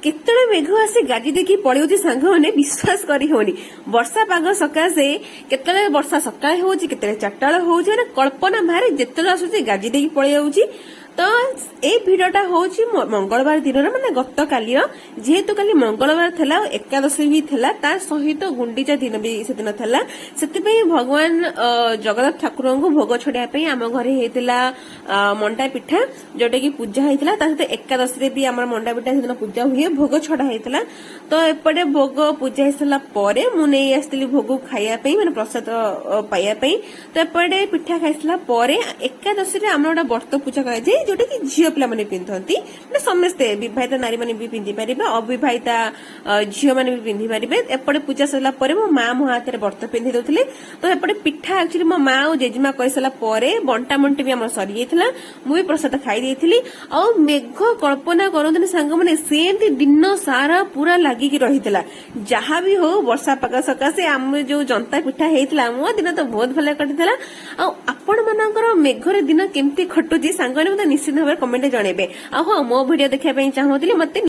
କେତେବେଳେ ମେଘ ଆସି ଗାଜି ଦେଇକି ପଳେଇଉଛି ସାଙ୍ଗମାନେ, ବିଶ୍ୱାସ କରି ହଉନି। ବର୍ଷା ପାଗ ସକାଶେ କେତେବେଳେ ବର୍ଷା ସକାଳେ ହଉଛି, କେତେବେଳେ 4ଟା ବେଳେ ହଉଛି, ମାନେ କଳ୍ପନା ବାହାରେ। ଯେତେବେଳେ ଆସୁଛି, ଗାଜି ଦେଇକି ପଳେଇ ଯାଉଛି। ତ ଏଇ ଭିଡିଓଟା ହଉଛି ମଙ୍ଗଳବାର ଦିନର, ମାନେ ଗତକାଲିର। ଯେହେତୁ କାଲି ମଙ୍ଗଳବାର ଥିଲା ଆଉ ଏକାଦଶୀ ବି ଥିଲା, ତା ସହିତ ଗୁଣ୍ଡିଚା ଦିନ ବି ସେଦିନ ଥିଲା, ସେଥିପାଇଁ ଭଗବାନ ଜଗନ୍ନାଥ ଠାକୁରଙ୍କୁ ଭୋଗ ଛଡେଇବା ପାଇଁ ଆମ ଘରେ ହେଇଥିଲା ମଣ୍ଡା ପିଠା, ଯୋଉଟା କି ପୂଜା ହେଇଥିଲା। ତା ସହିତ ଏକାଦଶୀରେ ବି ଆମର ମଣ୍ଡା ପିଠା ସେଦିନ ପୂଜା ହୁଏ, ଭୋଗ ଛଡା ହେଇଥିଲା। ତ ଏପଟେ ଭୋଗ ପୂଜା ହେଇସାରିଲା ପରେ ମୁଁ ନେଇ ଆସିଥିଲି ଭୋଗ ଖାଇବା ପାଇଁ, ମାନେ ପ୍ରସାଦ ପାଇବା ପାଇଁ। ତ ଏପଟେ ପିଠା ଖାଇସାରିଲା ପରେ ଏକାଦଶୀରେ ଆମର ଗୋଟେ ବର୍ତ୍ତ ପୂଜା କରାଯାଏ, ଯୋଉଟା କି ଝିଅ ପିଲାମାନେ ପିନ୍ଧନ୍ତି। ମାନେ ସମସ୍ତେ, ବିବାହିତ ନାରୀ ମାନେ ବି ପିନ୍ଧି ପାରିବେ, ଅବିବାହିତା ଝିଅ ମାନେ ବି ପିନ୍ଧି ପାରିବେ। ଏପଟେ ପୂଜା ସରିଲା ପରେ ମୋ ମା ମୋ ହାତରେ ବର୍ତ୍ତ ପିନ୍ଧି ଦଉଥିଲେ। ତ ଏପଟେ ପିଠା ଆକ୍ଚୁଆଲି ମୋ ମା ଆଉ ଜେଜେମା କରିସାରିଲା ପରେ ବଣ୍ଟା ବଣ୍ଟି ବି ଆମର ସରିଯାଇଥିଲା। ମୁଁ ବି ପ୍ରସାଦ ଖାଇ ଦେଇଥିଲି। ଆଉ ମେଘ କଳ୍ପନା କରନ୍ତୁନି ସାଙ୍ଗମାନେ, ସେମିତି ଦିନ ସାରା ପୁରା ଲାଗିକି ରହିଥିଲା। ଯାହା ବି ହଉ, ବର୍ଷା ପାଗ ସକାଶେ ଆମ ଯୋଉ ଜନ୍ତା ପିଠା ହେଇଥିଲା, ମୋ ଦିନ ତ ବହୁତ ଭଲ କଟିଥିଲା। ଆଉ ଆପଣ ମାନଙ୍କର ମେଘରେ ଦିନ କେମିତି କଟୁଛି ସାଙ୍ଗମାନେ, ମତେ ନିଶ୍ଚିତ ଭାବରେ କମେଣ୍ଟରେ ଜଣେଇବେ। ଆଉ ହଁ, ମୋ ଭିଡିଓ ଦେଖିବା ପାଇଁ ଚାହୁଁଥିଲେ ମତେ